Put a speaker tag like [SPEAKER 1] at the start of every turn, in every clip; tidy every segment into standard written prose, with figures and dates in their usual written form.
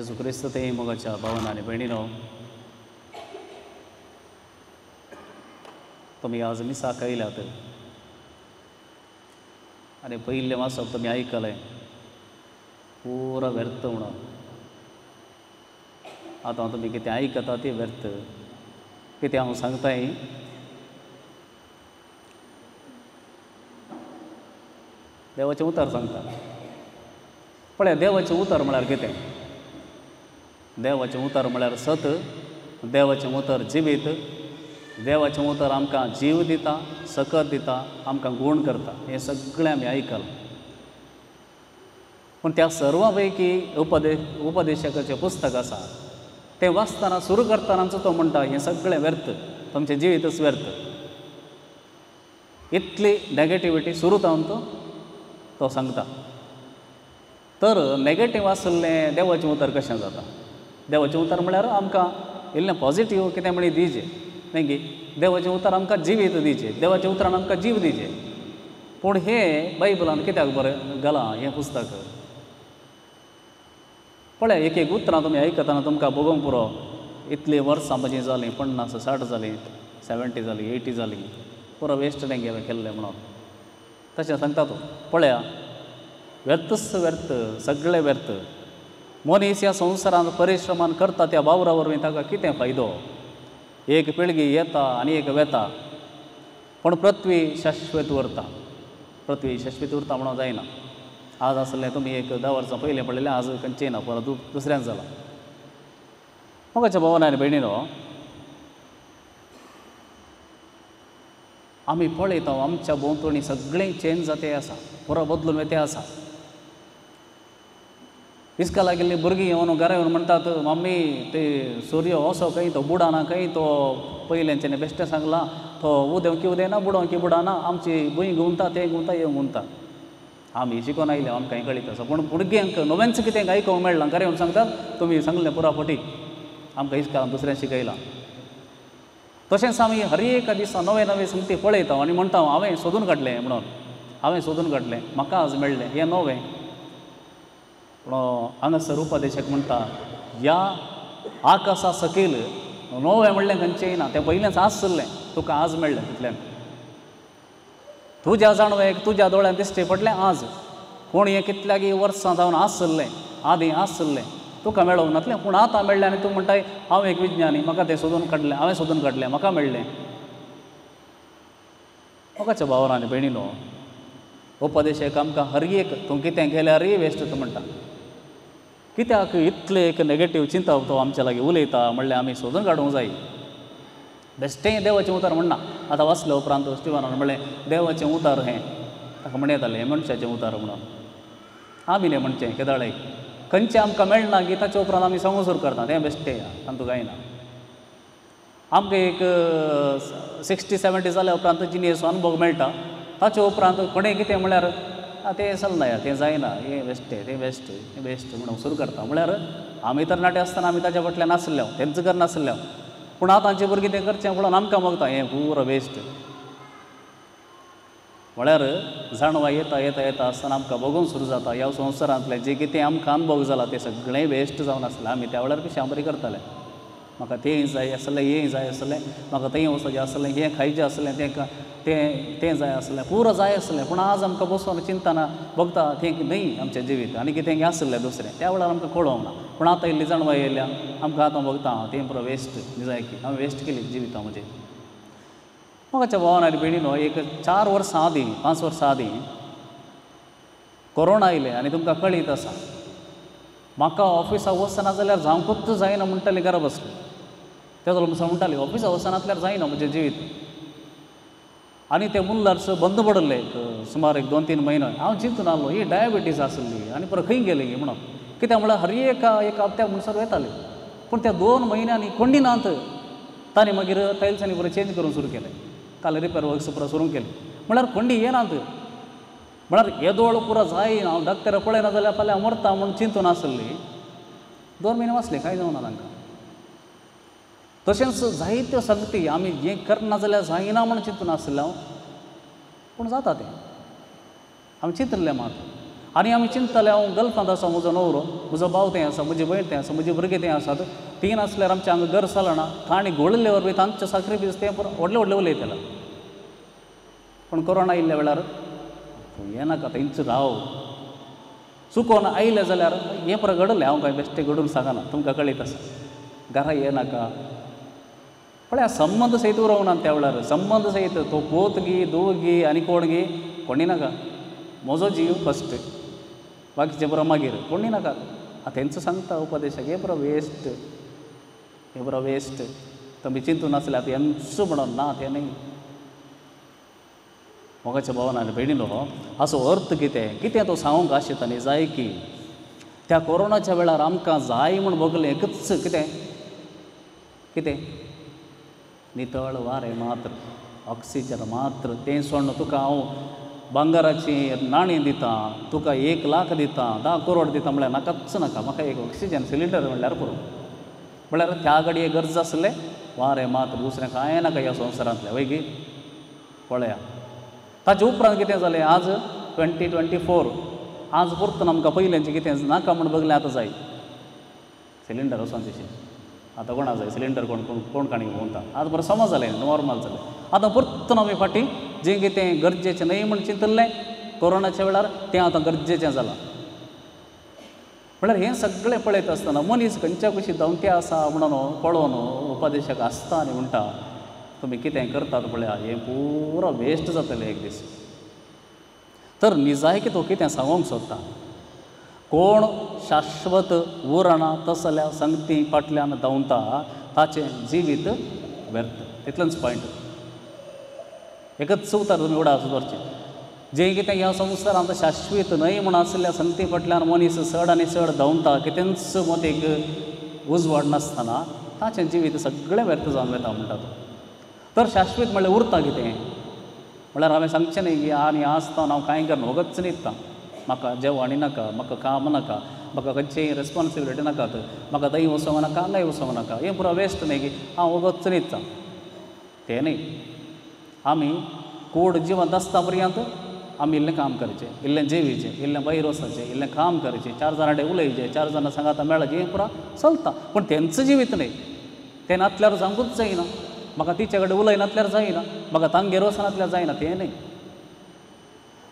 [SPEAKER 1] जेजू क्रिस्त ते मोगाच्या भावान आनी भयणीनो, तुमी आज मिसाक आयल्यात आनी पयिल्लें वाचप तुमी आयकलें, पुरो व्यर्थ म्हणून. आतां तुमी कितें आयकता तें व्यर्थ, कितें हांव सांगताय देवाचें उतर सांगता. पळय, देवाचें उतर म्हळ्यार कितें? देवाचें उतर म्हळ्यार सत, देवाचें उतर जिवीत, देवाचें उतर आमकां जीव दिता, सकत दिता, आमकां गूण करता. हें सगळें आमी आयकलां. पूण त्या सर्वा पैकी उपदेशकाचें पुस्तक आसा, तें वाचतना सुरू करतनाच तो म्हणटा हें सगळें व्यर्थ, तुमचें जिवीतच व्यर्थ. इतली नॅगेटिविटी सुरू जावन तो सांगता. तर नॅगेटीव आशिल्लें देवाचें उतर कशें जाता? देवाचें उतर म्हळ्यार आमकां इल्लें पॉजिटीव कितें म्हणी दिवचें न्ही गी. देवाचें उतर आमकां जिवीत दिवचें, देवाच्या उतरान आमकां जीव दिवचें. पूण हें बायबलान कित्याक बरें घालां हें पुस्तक? पळय, एक एक उतरां तुमी आयकतना तुमकां भोगोवंक पुरो. इतलीं वर्सां म्हजीं जालीं, 50 60 जालीं, 70 जालीं, 80 जालीं, पुरो वेस्ट न्ही हांवें केल्लें म्हणून तशें सांगता तो. पळया, व्यर्थच व्यर्थ, सगळें व्यर्थ. मनीस ह्या संवसारांत परिश्रमान करता त्या वावरा वरवीं ताका कितें फायदो? एक पिळगी येता आनी एक वेता, पूण पृथ्वी शाश्वत उरता. पृथ्वी शाश्वत उरता म्हणून जायना. आज आसलें तुमी एक 10 वर्सां पयलें पळयलें, आज खंयचें ना, परत दुसऱ्यान जालां. मोगाच्या भावान आनी भयणीनो, आमी पळयता आमच्या भोंवतणी सगळें चेंज जाते आसा, पुरो बदलून वेते आसा. इस्का लागिल्लीं भुरगीं येवन घरा येवन म्हणटात, मम्मी ते सूर्य असो खंय, तो बुडाना खंय, तो पयल्यांच्यानी बेश्टें सांगलां, तो उदेवंक की उदयना, बुडोवंक की बुडाना, आमची भूंय घुंवता, तें घुंवता, हें घुंवता. आमी शिकोन आयले, आमकां हें कळीत आसा. पूण भुरग्यांक नवेंच कितें आयकूंक मेळ्ळां, घरा येवन सांगतात तुमी सांगलें पुरा फटी, आमकां इस्कालान दुसऱ्यान शिकयलां. तशेंच आमी हर एका दिसा नवे नवे संगती पळयता आनी म्हणटा हांवें सोदून काडलें म्हणून, हांवें सोदून काडलें, म्हाका आज मेळ्ळें हें नवें. पूण हांगासर उपदेशक म्हणटा ह्या आकाशा सकयल नवें म्हणलें खंयचेंय ना, तें पयलेंच आसलें, तुका आज मेळ्ळें तितल्यान. तुज्या जाणवेक तुज्या दोळ्यान दिश्टी पडलें आज, पूण हें कितल्यागी वर्सां जावन आसलें, आदीं आसलें, तुका मेळोवंक नासलें, पूण आतां मेळ्ळें आनी तूं म्हणटाय हांव एक विज्ञानी, म्हाका तें सोदून काडलें, हांवें सोदून काडलें, म्हाका मेळ्ळें. मोगाच्या भावान आनी भयणीनो, उपदेशक आमकां हर एक तूं कितें केल्यारय वेस्ट तूं म्हणटा. कित्याक इतलें एक नॅगेटीव चिंतप तो आमच्या लागीं उलयता म्हणल्यार आमी सोदून काडूंक जाय. बेश्टें देवाचें उतर म्हणना. आतां वाचल्या उपरांत स्टिवनान म्हणलें देवाचें उतर हें, ताका म्हणूं येतालें हें मनशाचें उतर म्हणून. आमी न्ही म्हणचें केदाळें खंयचें आमकां मेळना की ताचे उपरांत आमी सांगूंक सुरू करता तें बेश्टें, तातूंत कांय ना. आमकां एक 60 70 जाल्या उपरांत जिणेचो अनुभव मेळटा, ताचे उपरांत कोणें कितें म्हळ्यार तें चलना, तें जायना, हें बेश्टें, तें बेश्ट, हें बेश्ट म्हणून सुरू करता. म्हळ्यार आमी तरणाटे आसतना आमी ताच्या फाटल्यान नासले, तेंच करनासले, पूण आतांची भुरगीं तें करचें पळोवन आमकां बगता हें पुरो वेस्ट. म्हळ्यार जाणवा येता येता येता आसतना आमकां बगूंक सुरू जाता ह्या संवसारांतलें जें कितें आमकां अनुभव जाला तें सगळें वेस्ट जावन आसलें. आमी त्या वेळार पिशां बरी करताले, म्हाका तें जाय आसलें, हें जाय आसलें, म्हाका थंय वचपाचें आसलें, हें खायचें आसलें, तें तें तें जाय आसलें, पुरो जाय आसलें. पूण आज आमकां बसून चिंतना बगता तें न्हय आमचें जिवीत आनी कितें आसलें दुसरें, त्या वेळार आमकां कळोवंक ना. पूण आतां इल्ली जाणवाय येयल्या आमकां, आतां बगता तें पुरो वेस्ट जाय की हांवें वेस्ट केली जिवितां म्हजें. मोगाच्या भावान आनी भयणीनो, एक 4 वर्सां आदीं, 5 वर्सां आदीं कोरोना आयलें आनी तुमकां कळीत आसा, म्हाका ऑफिसाक वचना जाल्यार जावंकूच जायना म्हणटाली घरा बसली. तेजो म्हणटाली ऑफिसाक वचनातल्यार जायना म्हजें जिवीत. आनी ते मुल्लार्स बंद पडिल्ले एक सुमार एक 2-3 म्हयनो. हांव चिंतून आसलो ही डायबिटीज आसली आनी परत खंय गेली म्हणून. कित्याक म्हळ्यार हर एका एक हप्त्याक म्हणसर वेताले, पूण त्या 2 म्हयन्यांनी कोणी नात तांणी मागीर टायल्सांनी बरें चेंज करूंक सुरू केलें, काल रिपेर वर्क्स पुरो सुरू केलें. म्हळ्यार कोंडी येनात, म्हळ्यार येदोळ पुरो जायना, हांव डॉक्टरा पळयना जाल्यार फाल्यां मरता म्हूण चिंतून आसली. 2 म्हयने वाचले, कांय जावना तांकां. तशेंच जायत्यो संगती आमी हें करना जाल्यार जायना म्हूण चिंतून आसलें हांव, पूण जाता तें आमी चिंतलें मात. आनी आमी चिंतताले हांव गल्फांत आसा, म्हजो न्हवरो, म्हजो भाव थंय आसा, म्हजी भयण थंय आसा, म्हजी भुरगीं थंय आसात, तीं नासल्यार आमचें हांगा घर चलना. तांणी घोळिल्ले वरवीं तांचो साक्रिफीस तें व्हडले व्हडले उलयतले. पूण कोरोना आयिल्ल्या वेळार तूं येनाका, थंयच राव. चुकोन आयलें जाल्यार हें पुरो घडलें, हांव कांय बेश्टें घडून सांगना, तुमकां कळीत आसा. घरा येनाका पळया, संबंद सयत उरोवंक ना त्या वेळार. संबंद सयत तो पोत गी, धूव गी आनी कोण गी कोणी नाका, म्हजो जीव फस्ट, बाकीचें पुरो मागीर, कोणी नाका. आतां तेंच सांगता उपदेशाक, हें पुरो वेस्ट, हें पुरो वेस्ट. तुमी चिंतून नासल्यार आतां हेंच म्हणून ना, तें न्ही. मोगाच्या भावान आनी भयणीनो, हाचो अर्थ कितें, कितें तो सांगूंक आशिता न्ही जाय की त्या कोरोनाच्या वेळार आमकां जाय म्हूण भोगलें एकच कितें, कितें नितळ वारें मात्र, ऑक्सिजन मात्र. तें सोडून तुका हांव भांगराची नाणीं दितां, तुका 1 लाख दितां, 10 करोड दितां म्हळ्यार नाकाच नाका, म्हाका एक ऑक्सिजन सिलिंडर म्हणल्यार पुरो. म्हळ्यार त्या घडये गरज आसलें वारें मात्र, दुसरें कांय नाका ह्या संवसारांतलें. वय गी पळया ताचे उपरांत कितें जालें, आज 2024, आज परतून आमकां पयल्यांचें कितें नाका म्हूण बगलें, आतां जाय सिलिंडर वचोन तशें. आतां कोणा जाय सिलिंडर, कोण कोण कोण काणी भोंवता, आतां बरें समज जालें, नॉर्मल जालें. आतां परतून आमी फाटीं जें कितें गरजेचें न्हय म्हूण चिंतिल्लें कोरोनाच्या वेळार, तें आतां गरजेचें जालां. म्हळ्यार हें सगळें पळयता आसतना मनीस खंयच्या कुशी धांवते आसा म्हणून पळोवन उपदेशक आसता आनी म्हणटा, तुमी कितें करतात पळया, हें पुरो वेस्ट जातलें एक दीस. तर निजायकी तो कितें सांगूंक सोदता, कोण शाश्वत उरना तसल्या संगती फाटल्यान धांवता ताचें जिवीत व्यर्थ. तितलेंच पॉयंट. एकच उतर तुमी उडास दवरचें, जें कितें ह्या संवसारांत शाश्वत न्हय म्हूण आशिल्ल्या संगती फाटल्यान मनीस चड आनी चड धांवता, कितेंच मतीक उजवाड नासतना ताचें जिवीत सगळें व्यर्थ जावन वता म्हणटा तो. तर शाश्वत म्हणल्यार उरता कितें, म्हणल्यार हांवें सांगचें न्ही की आनी आसता हांव कांय करना, वगच न्हिदता, म्हाका जेवण नाका, म्हाका काम नाका, म्हाका खंयचीय रेस्पोन्सिबिलिटी नाकात, म्हाका थंय वचोंक नाका, हांगाय वचोंक नाका, हें पुरो वेस्ट न्ही की हांव वगच न्हिदता. तें न्ही. आमी कूड जिवंत आसता पर्यंत आमी इल्लें काम करचें, इल्लें जेवीचें, इल्लें भायर वचचें, इल्लें काम करचें, 4 जाणां कडेन उलयचें, 4 जाणां सांगाता मेळचें, हें पुरो चलता. पूण तेंच जिवीत न्ही, तें नातल्यार जावंकूच जायना, म्हाका तिचे कडेन उलयनातल्यार जायना, म्हाका तांगेर वचनातल्यार जायना, तें न्ही.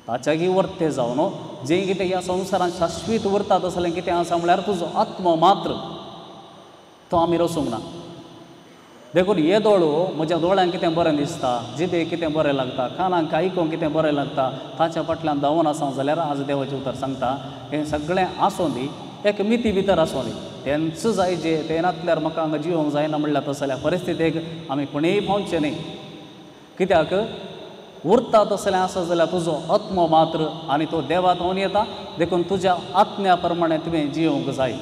[SPEAKER 1] ताच्यागी वर्ते जावन जें कितें ह्या संवसारांत शाश्वीत उरता तसलें कितें आसा म्हळ्यार तुजो आत्मो मात्र, तो आमी रसूंक ना. देखून येदोळ म्हज्या दोळ्यांक कितें बरें दिसता, जिबेक कितें बरें लागता, कानांक आयकूंक कितें बरें लागता, ताच्या फाटल्यान धांवून आसा जाल्यार आज देवाचें उतर सांगता, हें सगळें आसूं दी, एक मिती भितर आसूं दी, तेंच जाय जे तें नातल्यार म्हाका हांगा जिवंक जायना म्हणल्यार तसल्या परिस्थितीक आमी कोणीय पावचें न्ही. कित्याक उरता तसलें आसा जाल्यार तुजो आत्मो मात्र आनी तो देवा थावन येता, देखून तुज्या आत्म्या प्रमाणे तुवें जिवंक जाय.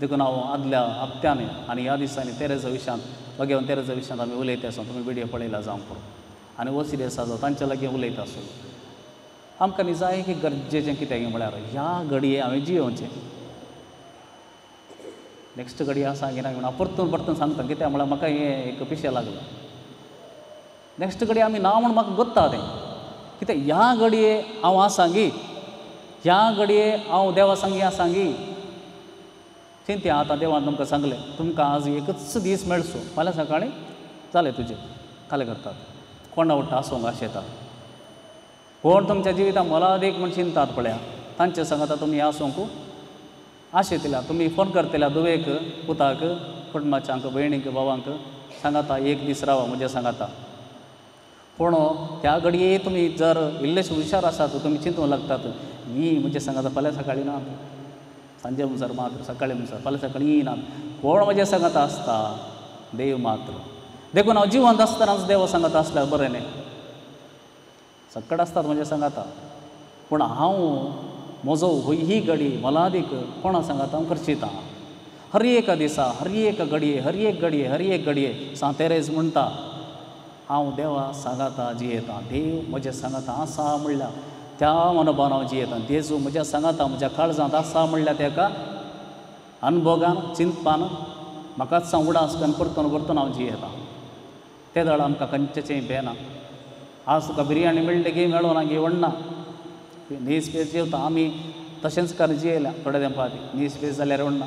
[SPEAKER 1] देखून हांव आदल्या हप्त्यांनी आनी ह्या दिसांनी तेरेजा विशयांत बघेवन तेरेजा विशयांत आमी उलयता आसूं, तुमी विडियो पळयला जावंक पुरो, आनी वसीर आसा जावं तांच्या लागीं उलयता आसूं. आमकां न्ही जाय की गरजेचें कितें म्हळ्यार ह्या घडये हांवें जियोवचें. नेक्स्ट घडये आसा की ना म्हणून हांव परतून परतून सांगता, कित्याक म्हळ्यार म्हाका हें एक पिशें लागलां. नेक्स्ट घडये आमी ना म्हूण म्हाका गोत्ता तें, कित्याक ह्या घडये हांव आसा गी, ह्या घडये हांव देवा सांगी आसा गी. चिंत्या आतां देवान तुमकां सांगलें, तुमकां आज एकच दीस मेळचो, फाल्यां सकाळीं जालें तुजें कालें करतात. कोण आवडटा आसूंक आशेतात, कोण तुमच्या जिवितांत मोलादीक म्हूण चिंतात पळया, तांचे सांगता तुमी आसूंक आशेतल्या, तुमी फोन करतल्या धुवेक, पुताक, कुटुंबाच्यांक, भयणीक, भावांक सांगाता एक दीस रावा म्हज्या सांगाता. पूण त्या घडये तुमी जर इल्लेशे हुशार आसात, तुमी चिंतूंक लागतात ही म्हज्या सांगाता फाल्यां सकाळीं ना, सांजे म्हणसर मात्र, सकाळीं म्हणसर, फाल्यां सकाळीं ना, कोण म्हज्या सांगाता आसता, देव मात्र. देखून हांव जिवंत आसतनाच देव सांगाता आसल्यार बरें न्ही, सक्कड आसतात म्हज्या सांगाता, पूण हांव म्हजो ही घडी मोलादीक कोणा सांगाता हांव खर्चिता. हर एका दिसा, हर एक घडये, हर एक घडये, हर एक घडये सांत तेरेज म्हणटा, हांव देवा सांगाता जियेता, देव म्हज्या सांगाता आसा म्हणल्यार त्या मनोभावान हांव जियेता, जेजू म्हज्या सांगाता म्हज्या काळजांत आसा म्हणल्यार तेका अनभोगान चिंतपान म्हाकाच हांव उडास करून परतून परतून हांव जियेता. ते दळ आमकां खंयचेंय बेना. आज तुका बिरयाणी मेळ्ळी गी मेळोना गी व्हडना, नीस पेज जेवता आमी, तशेंच कारण जियेल्या थोड्या तेंपा आदी नीस पेज जाल्यार म्हणना,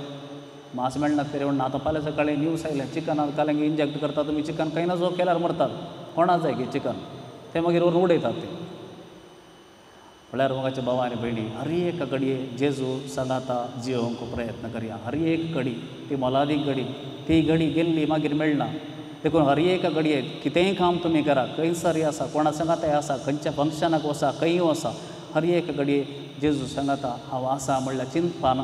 [SPEAKER 1] मांस मेळना तरी म्हणना. आतां फाल्यां सकाळीं न्यूज आयलें चिकनाक कालंगी इंजेक्ट करता तुमी, चिकन खंय नजो केल्यार मरतात, कोणा जाय की चिकन, तें मागीर व्हरून उडयतात तें. म्हळ्यार मोगाचे भाव आनी भयणी, हर एक घडये जेजू सांगाता जियोवंक प्रयत्न करया. हर एक घडी ती मोलादीक घडी, ती घडी गेल्ली मागीर मेळना. देखून हर एक घडये कितेंय काम तुमी करा, खंयसरय आसा, कोणा सांगाताय आसा, खंयच्या फंक्शनाक वसा, खंयूय वसा, हर एक घडये जेजू सांगाता हांव आसा म्हणल्यार चिंतपान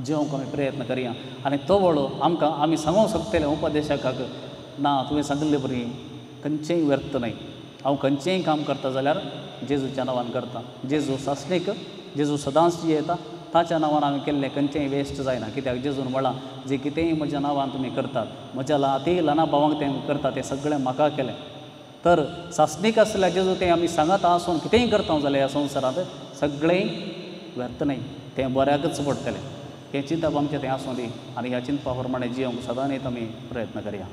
[SPEAKER 1] जिवंक आमी प्रयत्न करया. आनी तो वळो आमकां आमी सांगूंक शकतले उपदेशकाक, ना तुवें सांगिल्ले बरी खंयचेंय व्यर्थ न्हय, हांव खंयचेंय काम करता जाल्यार जेजूच्या नांवान करता. जेजू सासणीक, जेजू सदांच जियेता, ताच्या नांवान हांवें केल्लें खंयचेंय वेस्ट जायना. कित्याक जेजून म्हळां, जें कितेंय म्हज्या नांवान तुमी करतात, म्हज्या ती ल्हाना भावांक तें करता तें सगळें म्हाका केलें. तर सासणीक आसल्यार जेजू तें आमी सांगाता आसून कितेंय करता जाल्यार ह्या संवसारांत सगळें व्यर्थ न्हय, तें बऱ्याकच पडटलें. हें चिंतप आमचें तें आसूं दी आनी ह्या चिंतपा प्रमाणें जियोंक सदांच आमी प्रयत्न करया.